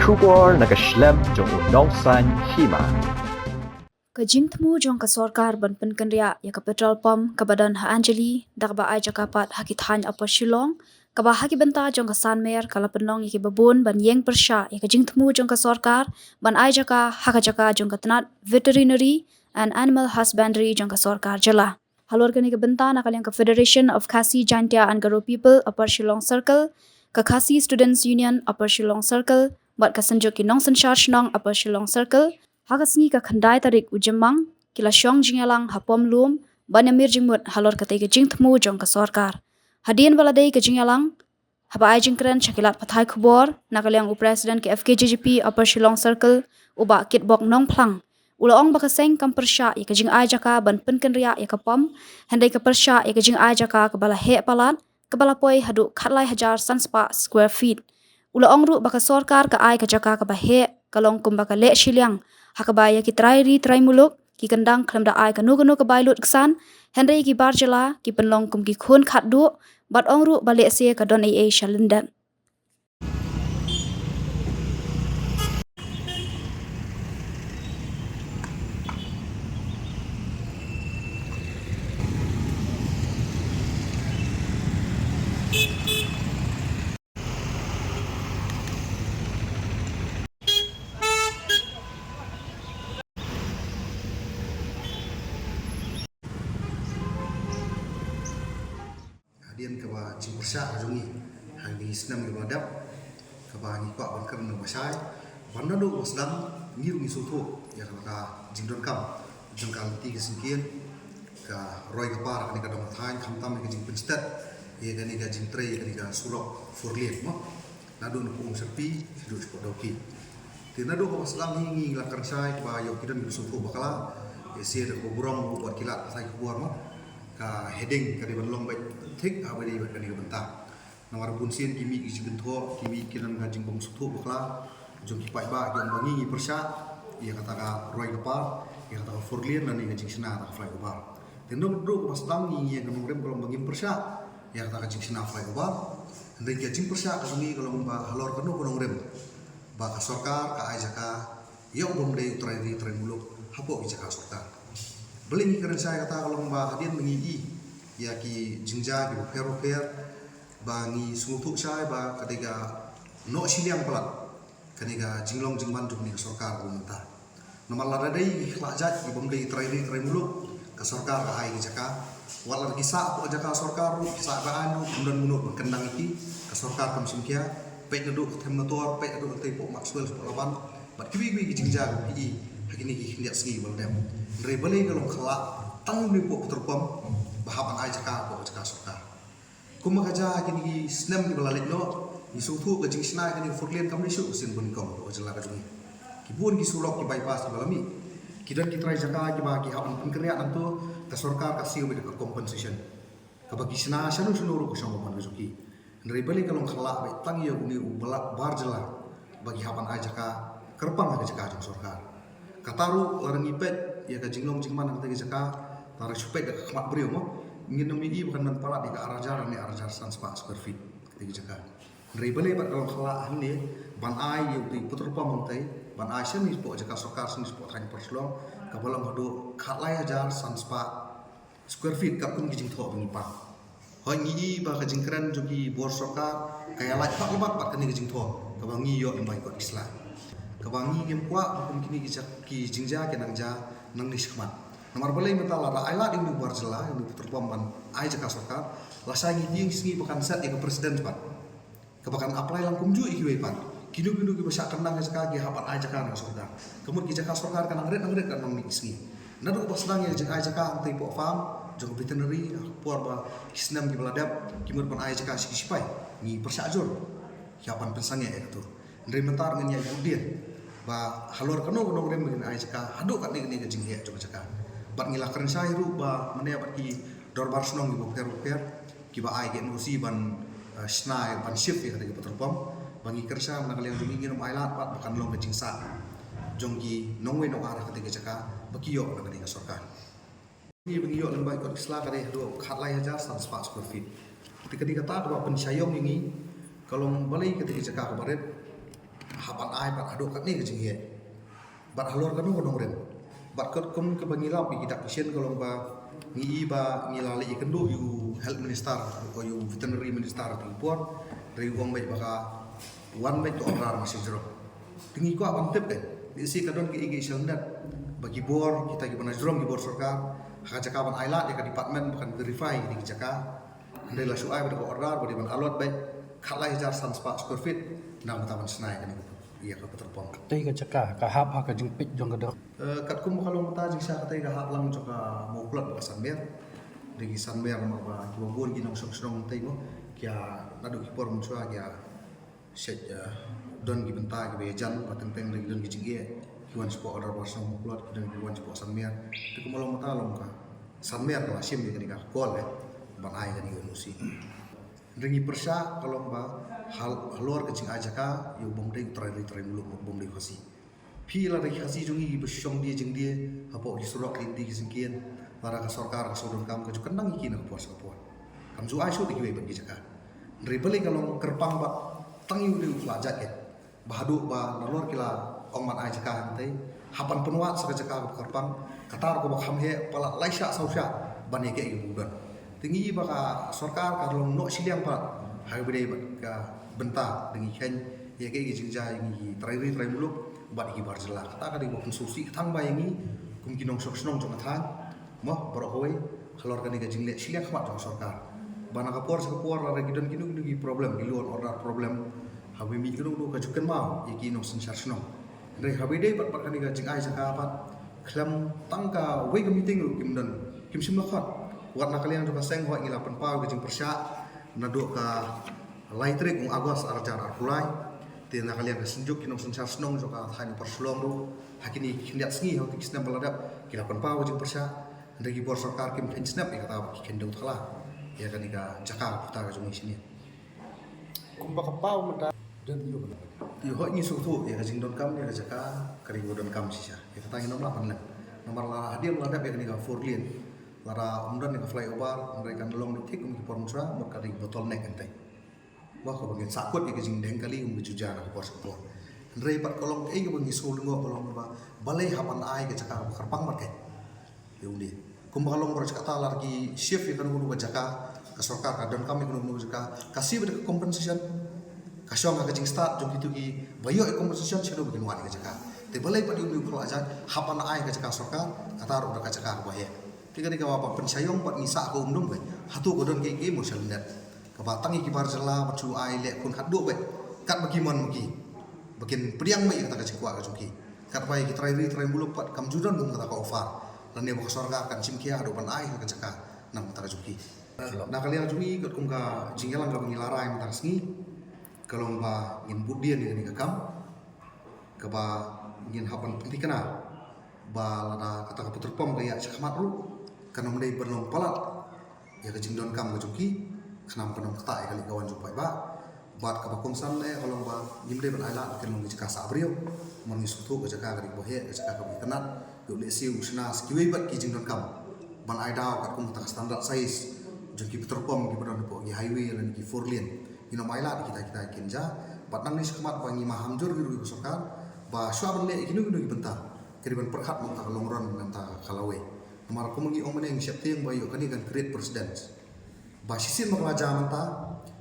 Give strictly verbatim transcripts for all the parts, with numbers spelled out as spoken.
Khubor na ka shlem jong u nongsan hima. Ka jingthmu jong ka sorkar ban pynkynriah ïa ka petrol pump kaba don ha Anjali da kaba ai jaka pat ha ki thaiñ Upper Shillong, kaba ha ki bynta jong ka Sanmer ka la pynlong ïa kiba bun ban ïeng pyrshah ïa ka jingthmu jong ka sorkar ban ai jaka ha ka jaka jong ka tnat Veterinary and Animal Husbandry jong ka sorkar jylla. Halor kane ka bynta, na ka liang ka Federation of Khasi Jaintia and Garo People Upper Shillong Circle, ka Khasi Students Union Upper Shillong Circle bad ka Synjuk ki Nongsynshar Shnong Upper Shillong Circle, ha ka sngi ka khyndai tarik u Jymmang, ki la shong jingïalang ha Pom Lum ban ïamir jingmut halor katei ka jingthmu jong ka sorkar. Hadien ba la dei ka jingïalang, haba ai jingkren sha ki lad pathai khubor, na ka liang u President ka F K J G P Upper Shillong Circle, u Bah Kitbok Nongphlang, u la ong ba ka seng kam pyrshah ïa ka jingai jaka ban pynkynriah ïa ka pump, hynrei ka pyrshah ïa ka jingai jaka kaba la heh palat, kaba la poi haduh khatlai hajar san spah square feet. U la ong ruh ba ka sorkar ka ai ka jaka kaba heh, ka long kumba ka leh shiliang ha kaba ïa ki trai ri trai muluk ki kyndang khlem da ai kano kano ka bai lut ksan, hynrei ki bar jylla ki pynlong kum ki khun khatduh bad ong ruh ba lehse ka don ei ei sha lyndet. Hadien kaba jingpyrshah ka jong ngi ha kine ki snem kiba la dep, kaba ngi kwah ban kren na ba shai, ban naduh ba sdang ngi ruh ngi sngewthuh ïa kaba ka jingdonkam jong ka lynti ka syngkien, ka roi ka par kane ka dong ka thaiñ, khamtam ïa ka jingpynstet ïa kane ka jingtrei ïa kane ka surok four lane mo. Naduh na Pung Syrpi shaduh shapoh Dawki. Te naduh kaba sdang hi ngi la kren shai kaba ïoh ki don kiba sngewthuh bakla. Ïa shisha da kaba burom ruh bad ki lad pathai khubor mo, ka heading ka dei ban long beit thik haba dei bad kane ka bynta. Namar bun sien ki mih ki jingkynthoh, ki mih ki don ka jingbym sngewthuh bakla jong ki paidbah, ki ong ba ngi ngi pyrshah ïa kata ka roi ka par, ïa kata ka four lane lane ka jingshna kata ka flyover. Te naduh kaba sdang ngi ïeng ka nongrim ka long ba ngim pyrshah ïa kata ka jingshna flyover. Hynrei ka jingpyrshah ka jong ngi ka long ba halor kano ka nongrim ba ka sorkar ka ai jaka ïa u bym dei u trai ri trai muluk hapoh ki jaka sorkar. Balei ngi kren shai kata ka long ba hadien ba ngi i ïa ki jingjia kiba pher ba pher, ba ngi sngewthuh shai ba ka dei ka noh shiliang palat kane ka jinglong jingman jong kane ka sorkar ba mynta. Namar lada dei ki khlak jait ki bym dei trai ri trai muluk, ka sorkar ka ai ki jaka. Wat la ki sah hapoh jaka sorkar ruh, ki sah ba aiñ ruh, ym don mano ban kyndang ïa ki, ka sorkar kam shim khia. Peit naduh ka Them Metor, peit naduh ka tei hapoh Maxwell, hapoh Laban, bad kiwei kiwei ki jingjia kiba phi i ha kine ki khyndiat sngi ba la dep. Hynrei balei ka long khyllah tang ïa une u petrol pump ba hap ban ai jaka hapoh jaka sorkar. Kumba ka jia ha kine ki snem kiba la leit noh, ngi sngewthuh ka jingshna ïa kane ka four lane kam dei shuh ka sien banyngkong hapoh ka jylla ka jong ngi. Ki bun ki surok ki bypass kiba la mih. Ki don ki trai jaka kiba ki hap ban pynkynriah nangto, ka sorkar ka siew beit da ka compensation. Kaba ki shna shano shano ruh ka shong ka mon ka jong ki. Hynrei balei ka long khyllah beit tang ïa une u ba la bar jylla ba ki hap ban ai jaka kyrpang ha ka jaka jong sorkar. Kata ruh lada ngi peit ïa ka jinglong jingman ha kata ka jaka, lada shu peit da ka khmat briew mo, ngin ym ïohi ba kan don palat ïa ka ar hajar ne ar hajar san spah square feet kata ka jaka. Hynrei balei pat ka long khyllah hangne ban ai ïa utei u petrol pump hangtei, ban ai shane shapoh jaka sorkar, shane shapoh thaiñ Upper Shillong, kaba long haduh khatlai hajar san spah square feet katkum ki jingthoh ba ngi pang. Hooid, ngi i ba ka jingkren jong ki bor sorkar ka ïalait bad lyngba bad kane ka jingthoh kaba ngi ïoh lyngba ki kot ki sla. Kaba ngi ngim kwah ba kum kine ki jaka, ki jingjia ki nang jia nangne shakhmat. Namar balei mynta lada ai lad ïa une u bar jylla, ïa une u petrol pump ban ai jaka sorkar, lashai ngi tieng sngi ba kan set ïa ka precedent pat. Kaba kan apply lang kumjuh ïa kiwei pat. Kino kino kiba shah kyndang ïa jaka ki hap ban ai jaka na ka sorkar. Ka mut ki jaka sorkar ka nang rit nang rit katno ngi sngi. Naduh ba sdang ïa ka jingai jaka hangtei hapoh farm jong ka veterinary, ha ka por ba ki snem kiba la dep ki mut ban ai jaka sha ki shipai. Ngi pyrshah jur. Ki hap ban pynsangeh ïa kato. Hynrei mynta ruh ngin ïa bud dien ba halor kano kano nongrim ba ngin ai jaka haduh katne katne ka jingheh jong ka jaka. Bad ngi la kren shai ruh ba mynne bad ki dorbar shnong kiba pher ba pher, kiba ai ka N O C ban, eh, shna, ban shift ïa kata ka petrol pump, ba ngi kyrshan na ka liang jong ngi ngin ym ailad pat ba kan long ka jingsah jong ki nongwei nongar ha kata ka jaka ba ki ïoh na kane ka sorkar. Ngi ba ngi ïoh lyngba ki kot ki sla ka dei haduh khatlai hajar san spah square feet. Te ka dei kata kaba pynshai ïong ïa ngi, ka long balei kata ka jaka kaba rit Hap ban ai bad haduh katne ka jingeh. Bad halor kano ka nongrim. Bad katkum kaba ngi lap ïa ki dak ki shin ka long ba ngi i ba ngi la leit ïakynduh ïa u health minister, ïa u veterinary minister ha kata ka por. Hynrei u ong beit ba ka wan beit ka order ma sha jrong. Te ngi kwah ban tip beit. Lehse ka don kiei kiei sha lyndet ba ki bor kita kiba na jrong ki bor sorkar ha ka jaka ban ai lad ïa ka department ba kan verify ïa ki jaka. Hynrei la shu ai beit ka order ba dei ban allot beit khatlai hajar san spah square feet na ka bynta ban shna ïa kane ka, ïa ka petrol pump. Te ka jaka ka hap ha ka jingpeit jong ka dong. Eh, katkum ba ka long mynta jingshisha katei ka hap lang jong ka Mawkluit bad ka Sanmer. Dei ki Sanmer namar ba kiba bun ki nongshong shnong tei mo, ki ïa naduh ki por mynshuwa ki ïa shet, eh, don ki bynta kiba ïajan ba teng teng dei ki don ki jingeh, ki wan shapoh Order Barshnong Mawkluit, ki don ki wan shapoh Sanmer. Te kumba long mynta long ka Sanmer ka la shim ïa kane ka call, eh, ban ai kane ka N O C. Hynrei ngi pyrshah ka long ba hal-, halor ka jingai jaka ïa u bym dei u trai ri trai muluk, bym dei u Khasi. Phi lada ki Khasi jong ngi kiba shong die jingdie hapoh ki surok, ki lynti ki syngkien, lada ka sorkar ka shu donkam ka ju kyndang ïa ki na ka por sha ka por. Kam ju ai shuh da kiwei pat ki jaka. Hynrei balei ka long kyrpang bad tang ïa u dei u khlajait eh. Ba haduh ba nalor ki la ong ban ai jaka hangtei, hap ban pynwad sa ka jaka kaba kyrpang, kata ruh kaba kham heh palat lai shah saw shah ban ïa kaei kaba u don. Te ngi ba ka sorkar ka long noh shiliang palat ha kaba dei bad ka bynta, te ngi kheiñ ïa kaei ka jingjia ïa ngi ki trai ri trai muluk bad ïa ki bar jylla. Kata ka dei ba pynsngewsih ka thang ba ïa ngi kum ki nongshong shnong jong ka thaiñ. Mo, baroh kawei halor kane ka jingleh shiliang khmat jong ka sorkar. Ba na ka por sha ka por lada ki don kino kino ki problem, ki law and order problem, haba mih kano kano ka ju kynmaw ïa ki nongsynshar shnong. Hynrei haba dei pat bad kane ka jingai jaka pat, khlem tang kawei ka meeting ruh kim don, kim shym la khot. Wat na ka liang jong ka seng hooid ngi la pynpaw ka jingpyrshah naduh ka lai tarik u August ar hajar arphew lai. Te na ka liang ka synjuk ki nongsynshar shnong jong ka thaiñ Upper Shillong ruh ha kine ki khyndiat sngi ha kine ki snem ba la dep ki la pynpaw ka jingpyrshah. Hynrei ki bor sorkar kim kheiñ snep ïa kata ba ki kheiñ dewtakla ïa kane ka jaka puta ka jong ngi shane. Kumba ka paw mynta don ïa ka. Ïa hooid ngi sngewthuh ïa ka jingdonkam ïa ka jaka ka dei kaba donkam shisha. Ïa kata ngin ym lah ban leh. Namar la hadien la dep ïa kane ka four lane, lada ym don ïa ka flyover, hynrei kan long beit thik kum ki por mynshuwa, mut ka dei bottleneck hangtei. Ba kaba ngin sahkut ïa ka jingdeng kali kum ka ju jia na ka por sha ka por. Hynrei pat ka long kaei kaba ngi sngewlyngngoh ka long ba balei hap ban ai ka jaka kaba kyrpang bad kaei. Ïa u dei. Kumba ka long baroh shi katta lada ki shift ïa kano kano ka jaka, ka sorkar ka donkam ïa kano kano ka jaka, ka siew beit ka compensation. Ka shong ha ka jingstad jong kito kiba ïoh ïa compensation shano ba kin wad ïa ka jaka. Te balei pat ïa u dei u khlajait hap ban ai ka jaka sorkar, kata ruh da ka jaka kaba heh. Te ka dei kaba pynshai ïong bad ngi sah ka umdum beit. Hato ka don kiei kiei mo sha lyndet kaba tang ïa ki bar jylla bad shu ai leh khun khatduh beit katba ki mon ma ki, ba kin pdiang beit ïa kata ka jingkwah ka jong ki. Katba ïa ki trai ri trai muluk pat kam ju don kum kata ka offer lane ba ka sorkar kan shim khia haduh ban ai ha ka jaka na ka bynta ka jong ki. Na ka liang jong ngi katkum ka jingïalang kaba ngi la rai mynta ka sngi ka long ba ngin bud dien ïa kane ka kam, kaba ngin hap ban pynthikna ba lada kata ka petrol pump ka ïaid shakhmat ruh kan ym dei ban long palat ïa ka jingdonkam ka jong ki, khnang ban ym ktah ïa ka leit ka wan jong paidbah. Bad kaba kongsan eh ka long ba ngim dei ban ailad ba kin long ki jaka sah briew. Namar ngi sngewthuh ka jaka ka dei kaba heh, ka jaka kaba itynnad. Ïoh lehse u shna sa kiwei pat ki jingdonkam ban ai daw katkum kata ka standard size jong ki petrol pump kiba don hapoh ki highway lane ki four lane. Ngin ym ailad ïa kita kita kin jia. Bad nangne shakhmat ba ngi maham jur ngi ruh ïa ka sorkar ba shuwa ban leh ïa kino kino ki bynta, ka dei ban pyrkhat mynta ka long run, mynta ka lawei. Namar kumba ngi ong mynne ngi sheptieng ba ïoh kane kan create precedent. Ba shisien ba ka la jia mynta,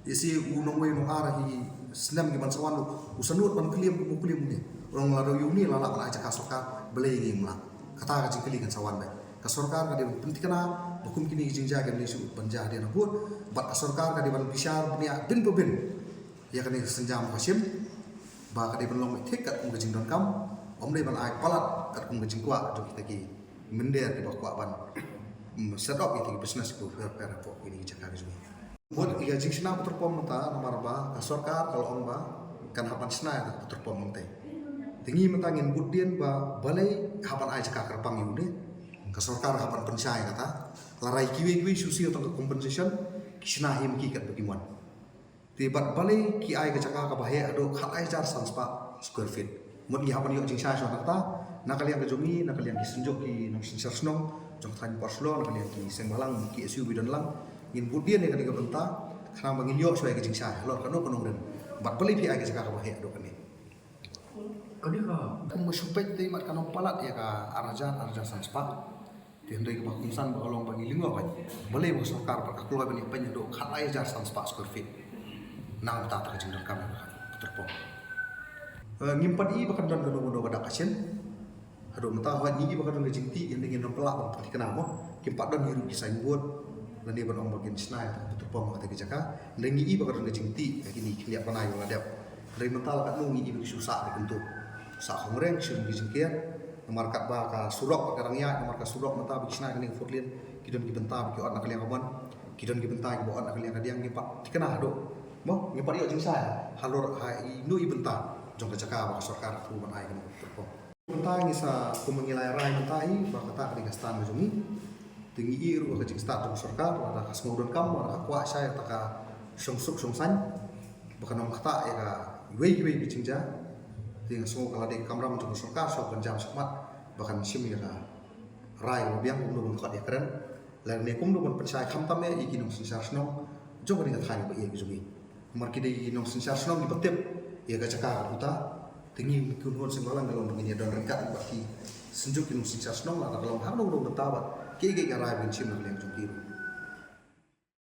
ïa shi u nongwei u nongar ha ki snem ki ban sa wan u sangnud ban kylli kum u kylli ïa une. U ong lada ïa une la lah ban ai jaka sorkar, balei ngi ym lah. Kata ka jingkylli kan sa wan beit. Ka sorkar ka dei ban pynthikna ba kum kine ki jingjia kim dei shuh ban jia hadien habud. Bad ka sorkar ka dei ban bishar bniah bin pa bin ïa kane ka sienjam ka shim ba ka dei ban long beit thik katkum ka jingdonkam, ym dei ban ai palat katkum ka jingkwah jong kita ki mynder kiba kwah ban, mm, set up ïa kita ki business kiba pher pher hapoh kine ki jaka ka jong ngi. Bad ïa ka jingshna petrol pump mynta namar ba ka sorkar ka la ong ba kan hap ban shna ïa ka petrol pump mynta. Te ngi mynta ngin bud dien ba balei hap ban ai jaka kyrpang ïa une. Ka sorkar hap ban pynshai ïa kata. Lada ïa kiwei kiwei shu siew tang ka compensation, ki shna hi ma ki katba ki mon. Te bad balei ki ai ka jaka kaba heh haduh khatlai hajar san spah square feet. Mut ngi hap ban ïoh jingshai shuwa na kata, na ka liang ka jong ngi, na ka liang ki synjuk ki nongsynshar shnong jong ka thaiñ Upper Shillong, na ka liang ki seng bhalang, ki K S U ba don lang. Ngin bud dien ïa kane ka bynta khnang ba ngin ïoh shuwa ïa ka jingshai halor kano ka nongrim. Bad balei phi ai ka jaka kaba heh haduh kane. Kane ka kum ba shu peit te mat ka nang palat ïa ka ar hajar, ar hajar san spah. Te hynrei kaba kongsan ba ka long ba ngi lyngngoh bha. Balei ba ka sorkar ba ka kloi ban ïa peit haduh khatlai hajar san spah square feet. Nangta ta ka jingdonkam ïa ka petrol pump. Eh, ngim pat i ba kan don kano kano ka dak ka shin. Haduh mynta hooid ngi i ba ka don ka jingtih, ïa ngin ym pynlah ban thikna mo. Kim pat don hi ruh ki signboard lane ban ong ba kin shna ïa ka petrol pump ha kata ka jaka. Hynrei ngi i ba ka don ka jingtih ïa kine ki khyndiat bnai ba la dep. Hynrei mynta la katno ngi i ba ki shu sah da kyntu, sah khongreng, shu ki jingker. Namar katba ka surok ka dang ïaid, namar ka surok mynta ba ki shna ïa kane ka four lane, ki don ki bynta ba ki ot na ka liang ka mon, ki don ki bynta kiba ot na ka liang ka diang. Ngi pat thikna haduh mo, ngi pat ïoh jingshai halor ha ino i bynta jong ka jaka ba ka sorkar ka thmu ban ai kane ka petrol pump. Mynta ngi sa kum ngi la rai mynta hi ba kata ka dei ka stand ka jong ngi. Te ngi i ruh ka jingstad jong sorkar, lada ka sngew donkam, lada ka kwah shai kata ka shongsuk shongsaiñ ba kan ym ktah ïa ka iwei iwei ka jingjia. Te nga sngew ka la dei ka kamram jong ka sorkar, shwa ban jam shakhmat ba kan shim ïa ka rai kaba biang kumno ban khot ïa kren. Lane kumno ban pynshai khamtam ïa ki nongsynshar shnong jong ka dei ka thaiñ ba ïa ka jong ngi. Namar ki dei ki nongsynshar shnong kiba tip ïa ka jaka ka puta. Te ngi kum kynhun seng bhalang ka long ba ngin ïa don ryngkat bad ki. Synjuk ki nongsynshar shnong lada ka long ha kano kano ka bynta bad kiei kiei ka rai ba ngin shim na ka liang jong ki ruh.